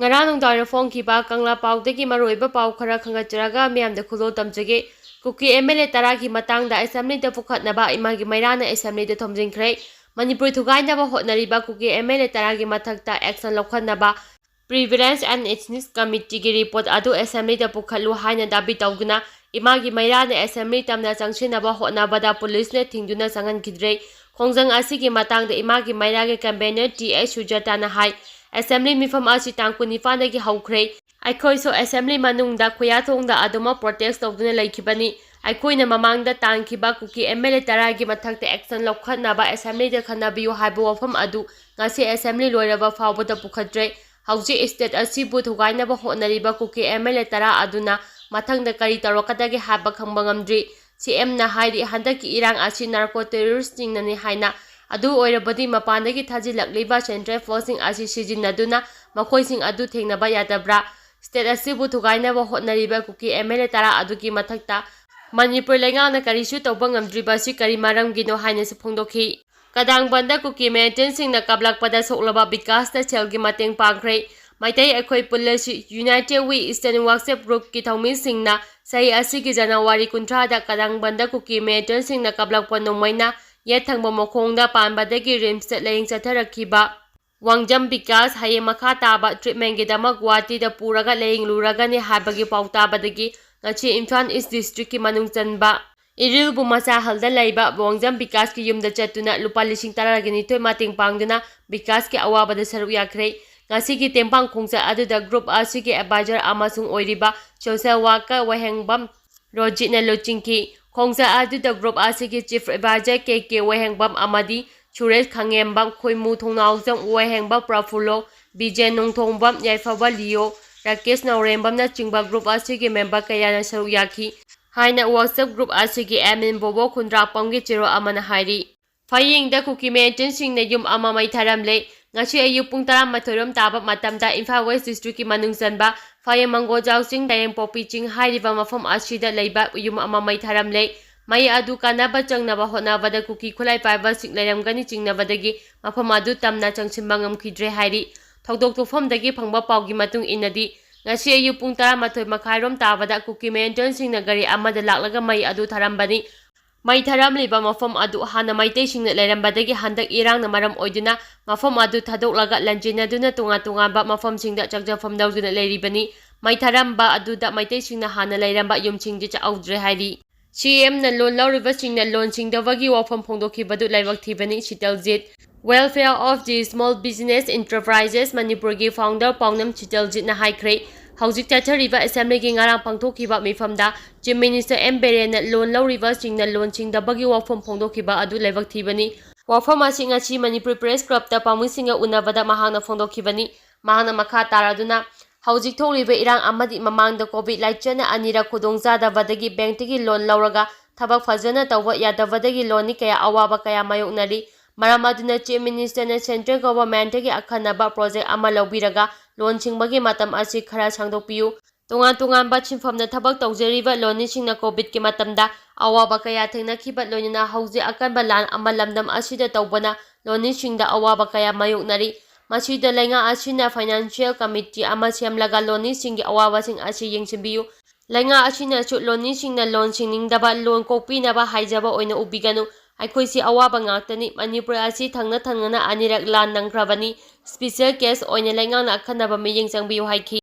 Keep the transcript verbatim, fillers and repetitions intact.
ꯉꯔꯥꯡ ꯅꯨꯡꯗꯥꯡꯋꯥꯏꯔꯝ ꯐꯣꯡꯈꯤꯕ ꯀꯪꯂꯥ ꯄꯥꯎꯗꯒꯤ ꯃꯔꯨꯑꯣꯏꯕ ꯄꯥꯎ ꯈꯔ ꯈꯪꯒꯠꯆꯔꯒ ꯃꯤꯌꯥꯝꯗ ꯈꯨꯗꯣꯜ ꯇꯝꯖꯒꯦ꯫ ꯀꯨꯀꯤ ꯑꯦꯝ ꯑꯦꯜ ꯑꯦ ꯇꯔꯥꯒꯤ ꯃꯇꯥꯡꯗ ꯑꯦꯁꯦꯝꯕ꯭ꯂꯤꯗ ꯄꯨꯈꯠꯅꯕ ꯏꯃꯥꯒꯤ ꯃꯩꯔꯥꯅ ꯑꯦꯁꯦꯝꯕ꯭ꯂꯤꯗ ꯊꯣꯝꯖꯤꯟꯈ꯭ꯔꯦ꯫ ꯃꯅꯤꯄꯨꯔ ꯊꯨꯒꯥꯏꯅꯕ ꯍꯣꯠꯅꯔꯤꯕ ꯀꯨꯀꯤ ꯑꯦꯝ ꯑꯦꯜ ꯑꯦ ꯇꯔꯥꯒꯤ ꯃꯊꯛꯇ action ꯂꯧꯈꯠꯅꯕ Prevalence and Incidence Committeeꯒꯤ report ꯑꯗꯨ ꯑꯦꯁꯦꯝꯕ꯭ꯂꯤꯗ ꯄꯨꯈꯠꯂꯨ ꯍꯥꯏꯅ ꯗꯥꯕꯤ ꯇꯧꯗꯨꯅ ꯏꯃꯥꯒꯤ ꯃꯩꯔꯥꯅ ꯑꯦꯁꯦꯝꯕ꯭ꯂꯤ ꯇꯝꯅ ꯆꯪꯁꯤꯟꯅꯕ ꯍꯣꯠꯅꯕꯗ ꯄꯨꯂꯤꯁꯅ ꯊꯤꯡꯗꯨꯅ ꯆꯪꯍꯟꯈꯤꯗ꯭ꯔꯦ꯫ ꯈꯣꯡꯖꯪ ꯑꯁꯤꯒꯤ ꯃꯇꯥꯡꯗ ꯏꯃꯥꯒꯤ ꯃꯩꯔꯥꯒꯤ convenor ꯇꯤ ꯑꯩꯆ ꯁꯨꯖꯥꯇꯥꯅ ꯍꯥꯏ, ꯑꯦꯁꯦꯝꯕ꯭ꯂꯤ ꯃꯤꯐꯝ ꯑꯁꯤ ꯇꯥꯡ ꯀꯨꯟꯅꯤꯄꯥꯟꯗꯒꯤ ꯍꯧꯈ꯭ꯔꯦ꯫ ꯑꯩꯈꯣꯏꯁꯨ ꯑꯦꯁꯦꯝꯕ꯭ꯂꯤ ꯃꯅꯨꯡꯗ ꯈꯨꯌꯥꯊꯣꯡꯗ ꯑꯗꯨꯃꯛ protest ꯇꯧꯗꯨꯅ ꯂꯩꯈꯤꯕꯅꯤ꯫ ꯑꯩꯈꯣꯏꯅ ꯃꯃꯥꯡꯗ ꯇꯥꯟꯈꯤꯕ ꯀꯨꯀꯤ ꯑꯦꯝ ꯑꯦꯜ ꯑꯦ ꯇꯔꯥꯒꯤ ꯃꯊꯛꯇ action ꯂꯧꯈꯠꯅꯕ ꯑꯦꯁꯦꯝꯕ꯭ꯂꯤꯗ ꯈꯟꯅꯕꯤꯌꯨ ꯍꯥꯏꯕ ꯋꯥꯐꯝ ꯑꯗꯨ ꯉꯁꯤ ꯑꯦꯁꯦꯝꯕ꯭ꯂꯤ ꯂꯣꯏꯔꯕ ꯐꯥꯎꯕꯗ ꯄꯨꯈꯠꯇ꯭ꯔꯦ꯫ ꯍꯧꯖꯤꯛ state ꯑꯁꯤꯕꯨ ꯊꯨꯒꯥꯏꯅꯕ ꯍꯣꯠꯅꯔꯤꯕ ꯀꯨꯀꯤ ꯑꯦꯝ ꯑꯦꯜ ꯑꯦ ꯇꯔꯥ ꯑꯗꯨꯅ ꯃꯊꯪꯗ ꯀꯔꯤ ꯇꯧꯔꯛꯀꯗꯒꯦ ꯍꯥꯏꯕ ꯈꯪꯕ ꯉꯝꯗ꯭ꯔꯤ꯫ ꯁꯤ ꯑꯦꯝꯅ ꯍꯥꯏꯔꯤ, ꯍꯟꯗꯛꯀꯤ ꯏꯔꯥꯡ ꯑꯁꯤ narco terroristꯁꯤꯡꯅꯅꯤ ꯍꯥꯏꯅ꯫ ꯑꯗꯨ ꯑꯣꯏꯔꯕꯗꯤ ꯃꯄꯥꯟꯗꯒꯤ ꯊꯥꯖꯤꯜꯂꯛꯂꯤꯕ central forceꯁꯤꯡ ꯑꯁꯤ ꯁꯤꯖꯤꯟꯅꯗꯨꯅ ꯃꯈꯣꯏꯁꯤꯡ ꯑꯗꯨ ꯊꯦꯡꯅꯕ ꯌꯥꯗꯕ꯭ꯔꯥ? State ꯑꯁꯤꯕꯨ ꯊꯨꯒꯥꯏꯅꯕ ꯍꯣꯠꯅꯔꯤꯕ ꯀꯨꯀꯤ ꯑꯦꯝ ꯑꯦꯜ ꯑꯦ ꯇꯔꯥ ꯑꯗꯨꯒꯤ ꯃꯊꯛꯇ ꯃꯅꯤꯄꯨꯔ ꯂꯩꯉꯥꯛꯅ ꯀꯔꯤꯁꯨ ꯇꯧꯕ ꯉꯝꯗ꯭ꯔꯤꯕ ꯑꯁꯤ ꯀꯔꯤ ꯃꯔꯝꯒꯤꯅꯣ ꯍꯥꯏꯅꯁꯨ ꯐꯣꯡꯗꯣꯛꯈꯤ꯫ ꯀꯗꯥꯡꯕꯟꯗ ꯀꯨꯀꯤ militantꯁꯤꯡꯅ ꯀꯥꯞꯂꯛꯄꯗ ꯁꯣꯛꯂꯕ ꯕꯤꯀꯥꯁꯇ ꯁꯦꯜꯒꯤ ꯃꯇꯦꯡ ꯄꯥꯡꯈ꯭ꯔꯦ꯫ ꯃꯩꯇꯩ ꯑꯩꯈꯣꯏ ꯄꯨꯜꯂꯁꯤ United We Eastern WhatsApp groupꯀꯤ ꯊꯧꯃꯤꯁꯤꯡꯅ ꯆꯍꯤ ꯑꯁꯤꯒꯤ ꯖꯅꯋꯥꯔꯤ ꯀꯨꯟꯊ꯭ꯔꯥꯗ ꯀꯗꯥꯡꯕꯟꯗ ꯀꯨꯀꯤ militantꯁꯤꯡꯅ ꯀꯥꯞꯂꯛꯄ ꯅꯣꯡꯃꯩꯅ ꯌꯦꯠ ꯊꯪꯕ ꯃꯈꯣꯡꯗ ꯄꯥꯟꯕꯗꯒꯤ ꯔꯤꯝꯁꯇ ꯂꯥꯌꯦꯡ ꯆꯠꯊꯔꯛꯈꯤꯕ ꯋꯥꯡꯖꯝ ꯕꯤꯀꯥꯁ ꯍꯌꯦꯡ ꯃꯈꯥ ꯇꯥꯕ treatmentꯒꯤꯗꯃꯛ ꯒꯨꯋꯥꯍꯥꯇꯤꯗ ꯄꯨꯔꯒ ꯂꯥꯌꯦꯡꯂꯨꯔꯒꯅꯤ ꯍꯥꯏꯕꯒꯤ ꯄꯥꯎ ꯇꯥꯕꯗꯒꯤ ꯉꯁꯤ ꯏꯝꯐꯥꯜ East districtꯀꯤ ꯃꯅꯨꯡ ꯆꯟꯕ ꯏꯔꯤꯜ ꯕꯨꯃꯆꯥꯍꯜꯗ ꯂꯩꯕ ꯋꯥꯡꯖꯝ ꯕꯤꯀꯥꯁꯀꯤ ꯌꯨꯝꯗ ꯆꯠꯇꯨꯅ ꯂꯨꯄꯥ ꯂꯤꯁꯤꯡ ꯇꯔꯥꯒ ꯅꯤꯊꯣꯏ ꯃꯇꯦꯡ ꯄꯥꯡꯗꯨꯅ ꯕꯤꯀꯥꯁꯀꯤ ꯑꯋꯥꯕꯗ ꯁꯔꯨꯛ ꯌꯥꯈ꯭ꯔꯦ꯫ ꯉꯁꯤꯒꯤ ꯇꯦꯡꯕꯥꯡ ꯈꯣꯡꯆꯠ ꯑꯗꯨꯗ group ꯑꯁꯤꯒꯤ advisor ꯑꯃꯁꯨꯡ ꯑꯣꯏꯔꯤꯕ social worker ꯋꯥꯍꯦꯡꯕꯝ ꯔꯣꯖꯤꯠꯅ ꯂꯨꯆꯤꯡꯈꯤ꯫ ꯈꯣꯡꯆꯠ ꯑꯗꯨꯗ group ꯑꯁꯤꯒꯤ chief advisor ꯀꯦ ꯀꯦ ꯋꯥꯍꯦꯡꯕꯝ ꯑꯃꯗꯤ ꯁꯨꯔꯦꯁ ꯈꯪꯉꯦꯝꯕꯝ, ꯈꯣꯏꯃꯨ ꯊꯣꯡꯅꯥꯎꯖꯝ ꯋꯥꯍꯦꯡꯕꯝ ꯄ꯭ꯔꯐꯨꯜꯂꯣ, ꯕꯤꯖꯦꯟ ꯅꯣꯡꯊꯣꯡꯕꯝ, ꯌꯥꯏꯐꯕ ꯂꯤꯌꯣ, ꯔꯥꯀꯦꯁ ꯅꯥꯎꯔꯦꯝꯕꯝꯅꯆꯤꯡꯕ group ꯑꯁꯤꯒꯤ member ꯀꯌꯥꯅ ꯁꯔꯨꯛ ꯌꯥꯈꯤ ꯍꯥꯏꯅ WhatsApp group ꯑꯁꯤꯒꯤ admin ꯕꯣꯕꯣ ꯈꯨꯟꯗ꯭ꯔꯥꯛꯄꯝꯒꯤ ꯆꯦꯔꯣꯜ ꯑꯃꯅ ꯍꯥꯏꯔꯤ꯫ ꯐꯌꯦꯡꯗ ꯀꯨꯀꯤ militantꯁꯤꯡꯅ ꯌꯨꯝ ꯑꯃ ꯃꯩ ꯊꯥꯔꯝꯂꯦ꯫ ꯉꯁꯤ ꯑꯌꯨꯛ ꯄꯨꯡ ꯇꯔꯥꯃꯥꯊꯣꯏ ꯔꯣꯝ ꯇꯥꯕ ꯃꯇꯝꯗ ꯏꯝꯐꯥꯜ West districtꯀꯤ ꯃꯅꯨꯡ ꯆꯟꯕ ꯐꯌꯦꯡ ꯃꯪꯒꯣꯜꯖꯥꯎ ꯆꯤꯡ ꯇꯥꯌꯦꯡꯄꯣꯛꯄꯤ ꯆꯤꯡ ꯍꯥꯏꯔꯤꯕ ꯃꯐꯝ ꯑꯁꯤꯗ ꯂꯩꯕ ꯌꯨꯝ ꯑꯃ ꯃꯩ ꯊꯥꯔꯝꯂꯦ꯫ ꯃꯩ ꯑꯗꯨ ꯀꯟꯅꯕ ꯆꯪꯅꯕ ꯍꯣꯠꯅꯕꯗ ꯀꯨꯀꯤ ꯈꯨꯠꯂꯥꯏ ꯄꯥꯏꯕꯁꯤꯡ ꯂꯩꯔꯝꯒꯅꯤ ꯆꯤꯡꯅꯕꯗꯒꯤ ꯃꯐꯝ ꯑꯗꯨ ꯇꯝꯅ ꯆꯪꯁꯤꯟꯕ ꯉꯝꯈꯤꯗ꯭ꯔꯦ ꯍꯥꯏꯔꯤ꯫ ꯊꯧꯗꯣꯛ ꯊꯣꯛꯐꯝꯗꯒꯤ ꯐꯪꯕ ꯄꯥꯎꯒꯤ ꯃꯇꯨꯡ ꯏꯟꯅꯗꯤ, ꯉꯁꯤ ꯑꯌꯨꯛ ꯄꯨꯡ ꯇꯔꯥꯃꯥꯊꯣꯏ ꯃꯈꯥꯏꯔꯣꯝ ꯇꯥꯕꯗ ꯀꯨꯀꯤ ꯃꯤꯂꯤꯇꯦꯟꯁꯤꯡꯅ ꯒꯥꯔꯤ ꯑꯃꯗ ꯂꯥꯛꯂꯒ ꯃꯩ ꯑꯗꯨ ꯊꯥꯔꯝꯕꯅꯤ꯫ ꯃꯩ ꯊꯥꯔꯝꯂꯤꯕ ꯃꯐꯝ ꯑꯗꯨ ꯍꯥꯟꯅ ꯃꯩꯇꯩꯁꯤꯡꯅ ꯂꯩꯔꯝꯕꯗꯒꯤ ꯍꯟꯗꯛ ꯏꯔꯥꯡꯅ ꯃꯔꯝ ꯑꯣꯏꯗꯨꯅ ꯃꯐꯝ ꯑꯗꯨ ꯊꯥꯗꯣꯛꯂꯒ ꯂꯟꯖꯦꯟꯅꯗꯨꯅ ꯇꯣꯉꯥꯟ ꯇꯣꯉꯥꯟꯕ ꯃꯐꯝꯁꯤꯡꯗ ꯆꯪꯖꯐꯝ ꯂꯧꯗꯨꯅ ꯂꯩꯔꯤꯕꯅꯤ꯫ ꯃꯩ ꯊꯥꯔꯝꯕ ꯑꯗꯨꯗ ꯃꯩꯇꯩꯁꯤꯡꯅ ꯍꯥꯟꯅ ꯂꯩꯔꯝꯕ ꯌꯨꯝꯁꯤꯡꯗꯤ ꯆꯥꯛꯍꯧꯗ꯭ꯔꯦ ꯍꯥꯏꯔꯤ꯫ ꯁꯤ ꯑꯦꯝꯅ ꯂꯣꯟ ꯂꯧꯔꯤꯕꯁꯤꯡꯅ ꯂꯣꯟ ꯁꯤꯡꯗꯕꯒꯤ ꯋꯥꯐꯝ ꯐꯣꯡꯗꯣꯛꯈꯤꯕꯗꯨ ꯂꯥꯏꯕꯛ ꯊꯤꯕꯅꯤ꯫ ꯁꯤꯇꯜꯖꯤꯠ꯫ Welfare of the Small Business Enterprises ꯃꯅꯤꯄꯨꯔꯒꯤ ꯐꯥꯎꯟꯗꯔ ꯄꯥꯎꯅꯝ ꯁꯤꯇꯜꯖꯤꯠꯅ ꯍꯥꯏꯈ꯭ꯔꯦ, ꯍꯧꯖꯤꯛ ꯆꯠꯊꯔꯤꯕ ꯑꯦꯁꯦꯝꯕ꯭ꯂꯤꯒꯤ ꯉꯔꯥꯡ ꯄꯥꯡꯊꯣꯛꯈꯤꯕ ꯃꯤꯐꯝꯗ ꯆꯤꯐ ꯃꯤꯅꯤꯁꯇꯔ ꯑꯦꯝ ꯕꯤꯔꯦꯟꯅ ꯂꯣꯟ ꯂꯧꯔꯤꯕꯁꯤꯡꯅ ꯂꯣꯟ ꯁꯤꯡꯗꯕꯒꯤ ꯋꯥꯐꯝ ꯐꯣꯡꯗꯣꯛꯈꯤꯕ ꯑꯗꯨ ꯂꯥꯏꯕꯛ ꯊꯤꯕꯅꯤ꯫ ꯋꯥꯐꯝ ꯑꯁꯤ ꯉꯁꯤ ꯃꯅꯤꯄꯨꯔ ꯄ꯭ꯔꯦꯁ ꯀ꯭ꯂꯕꯇ ꯄꯥꯎꯃꯤꯁꯤꯡꯒ ꯎꯅꯕꯗ ꯃꯍꯥꯛꯅ ꯐꯣꯡꯗꯣꯛꯈꯤꯕꯅꯤ꯫ ꯃꯍꯥꯛꯅ ꯃꯈꯥ ꯇꯥꯔꯗꯨꯅ, ꯍꯧꯖꯤꯛ ꯊꯣꯛꯂꯤꯕ ꯏꯔꯥꯡ ꯑꯃꯗꯤ ꯃꯃꯥꯡꯗ ꯀꯣꯚꯤꯗ ꯂꯥꯏꯆꯠꯅ ꯑꯅꯤꯔꯛ ꯈꯨꯗꯣꯡꯆꯥꯗꯕꯗꯒꯤ ꯕꯦꯡꯛꯇꯒꯤ ꯂꯣꯟ ꯂꯧꯔꯒ ꯊꯕꯛ ꯐꯖꯅ ꯇꯧꯕ ꯌꯥꯗꯕꯗꯒꯤ ꯂꯣꯟꯅꯤ ꯀꯌꯥ ꯑꯋꯥꯕ ꯀꯌꯥ ꯃꯥꯌꯣꯛꯅꯔꯤ꯫ ꯃꯔꯝ ꯑꯗꯨꯅ ꯆꯤꯐ ꯃꯤꯅꯤꯁꯇꯔꯅ ꯁꯦꯟꯇ꯭ꯔꯦꯜ ꯒꯣꯚꯔꯟꯃꯦꯟꯠꯇꯒꯤ ꯑꯈꯟꯅꯕ ꯄ꯭ꯔꯣꯖꯦꯛ ꯑꯃ ꯂꯧꯕꯤꯔꯒ ꯂꯣꯟ ꯁꯤꯡꯕꯒꯤ ꯃꯇꯝ ꯑꯁꯤ ꯈꯔ ꯁꯥꯡꯗꯣꯛꯄꯤꯌꯨ꯫ ꯇꯣꯉꯥꯟ ꯇꯣꯉꯥꯟꯕ ꯁꯤꯟꯐꯝꯗ ꯊꯕꯛ ꯇꯧꯖꯔꯤꯕ ꯂꯣꯟꯅꯤꯁꯤꯡꯅ ꯀꯣꯚꯤꯗꯀꯤ ꯃꯇꯝꯗ ꯑꯋꯥꯕ ꯀꯌꯥ ꯊꯦꯡꯅꯈꯤꯕ, ꯂꯣꯏꯅꯅ ꯍꯧꯖꯤꯛ ꯑꯀꯟꯕ ꯂꯥꯟ ꯑꯃ ꯂꯝꯗꯝ ꯑꯁꯤꯗ ꯇꯧꯕꯅ ꯂꯣꯟꯅꯤꯁꯤꯡꯗ ꯑꯋꯥꯕ ꯀꯌꯥ ꯃꯥꯌꯣꯛꯅꯔꯤ꯫ ꯃꯁꯤꯗ ꯂꯩꯉꯥꯛ ꯑꯁꯤꯅ ꯐꯥꯏꯅꯥꯟꯁꯤꯌꯦꯜ ꯀꯃꯤꯇꯤ ꯑꯃ ꯁꯦꯝꯂꯒ ꯂꯣꯟꯅꯤꯁꯤꯡꯒꯤ ꯑꯋꯥꯕꯁꯤꯡ ꯑꯁꯤ ꯌꯦꯡꯁꯤꯟꯕꯤꯌꯨ꯫ ꯂꯩꯉꯥꯛ ꯑꯁꯤꯅꯁꯨ ꯂꯣꯟꯅꯤꯁꯤꯡꯅ ꯂꯣꯟ ꯁꯤꯡꯅꯤꯡꯗꯕ, ꯂꯣꯟ ꯀꯣꯛꯄꯤꯅꯕ ꯍꯥꯏꯖꯕ ꯑꯣꯏꯅ ꯎꯕꯤꯒꯅꯨ꯫ ꯑꯩꯈꯣꯏꯁꯤ ꯑꯋꯥꯕ ꯉꯥꯛꯇꯅꯤ꯫ ꯃꯅꯤꯄꯨꯔ ꯑꯁꯤ ꯊꯪꯅ ꯊꯪꯅꯅ ꯑꯅꯤꯔꯛ ꯂꯥꯟ ꯅꯪꯈ꯭ꯔꯕꯅꯤ꯫ ꯁ꯭ꯄꯤꯁꯦꯜ ꯀꯦꯁ ꯑꯣꯏꯅ ꯂꯩꯉꯥꯛꯅ ꯑꯈꯟꯅꯕ ꯃꯤꯠꯌꯦꯡ ꯆꯪꯕꯤꯌꯨ ꯍꯥꯏꯈꯤ꯫